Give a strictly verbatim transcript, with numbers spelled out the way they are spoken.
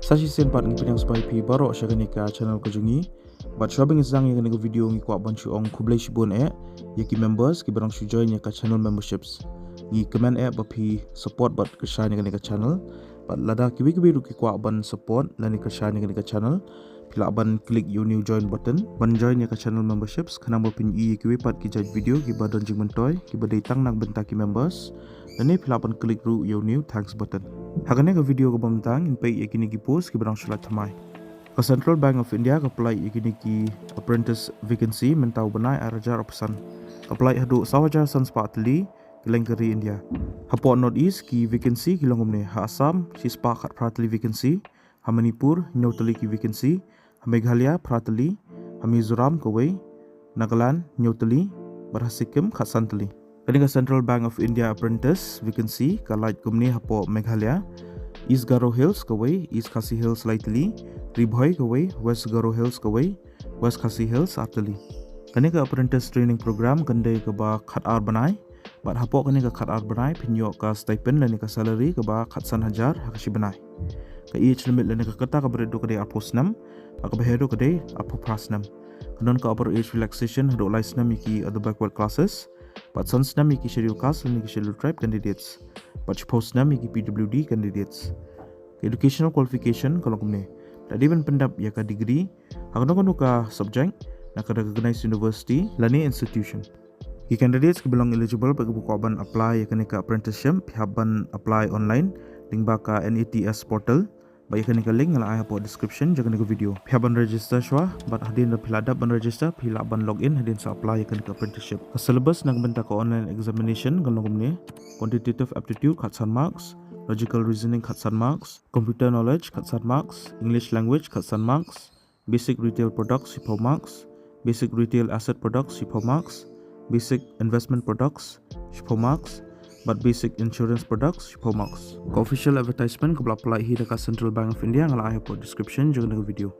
Sa shisien pat ngi pdiang sngewbha ïa phi baroh sha kane ka channel ka jong ngi. Bad shuwa ba ngin sdang ïa kane ka video ngi kwah ban shu ong khublei shibun eh ïa ki members kiba dang shu join ïa ka channel memberships. Ngi kmen eh ba phi support bad kyrshan ïa kane ka channel. Bad lada kiwei kiwei ruh ki kwah ban support lane kyrshan ïa kane ka channel, phi lah ban click ïa u new join button ban join ïa ka channel memberships, khnang ba phin ïohi ïa kiwei pat ki jait video kiba don jingmyntoi kiba dei tang na ka bynta ki members. Lane phi lah ban click ruh ïa u new thanks button. Ha kane ka video kaba mynta ngin peit ïa kine ki post kiba dang shu lait thymmai. Ka Central Bank of India ka pynlait ïa kine ki apprentice vacancy mynta u bnai ar hajar arphew san. Ka pynlait haduh saw hajar san spah tylli kylleng ka ri India. Hapoh North East ki vacancy ki long kumne: ha Assam shispah khatphra tylli vacancy, ha Manipur hynñiew tylli ki vacancy, ha Meghalaya phra tylli, ha Mizoram kawei, Nagaland hynñiew tylli, bad ha Sikkim khatsan tylli. Kane ka Central Bank of India apprentice vacancy ka lait kumne hapoh Meghalaya: East Garo Hills kawei, East Khasi Hills lai tylli, Ri Bhoi kawei, West Garo Hills kawei, West Khasi Hills ar tylli. Kane ka apprentice training program kan dei kaba khatar bnai, bad hapoh kane ka khatar bnai phin ïoh ka stipend lane ka salary kaba khatsan hajar ha ka shi bnai. Ka age limit lane ka kyrta kaba rit ruh ka dei arphew snem, bad kaba heh ruh ka dei arphew phra snem. Kan don ka upper age relaxation haduh lai snem ïa ki other backward classes, bad san snem ïa ki schedule caste lane ki schedule tribe candidates, bad shiphew snem ïa ki P W D candidates. Ka educational qualification ka long kumne: lada dei ban pyndep ïa ka degree ha kano kano ka subject na ka recognized university lane institution. Ki candidates kiba long eligible bad kiba kwah ban apply ïa kane ka apprenticeship, phi hap ban apply online lyngba ka N E T S portal. Bad ïa kane ka link nga la ai hapoh description jong kane ka video. Phi hap ban register shuwa, bad hadien ba phi la dep ban register phi lah ban log in hadien sa apply ïa kane ka apprenticeship. Ka syllabus na ka bynta ka online examination ka long kumne: quantitative aptitude khatsan marks, logical reasoning khatsan marks, computer knowledge khatsan marks, English language khatsan marks, basic retail products shiphew marks, basic retail asset products shiphew marks, basic investment products shiphew marks, bad basic insurance products shiphew marks. Ka official advertisement kaba la pynlait hi da ka Central Bank of India nga la ai hapoh description jong kane ka video.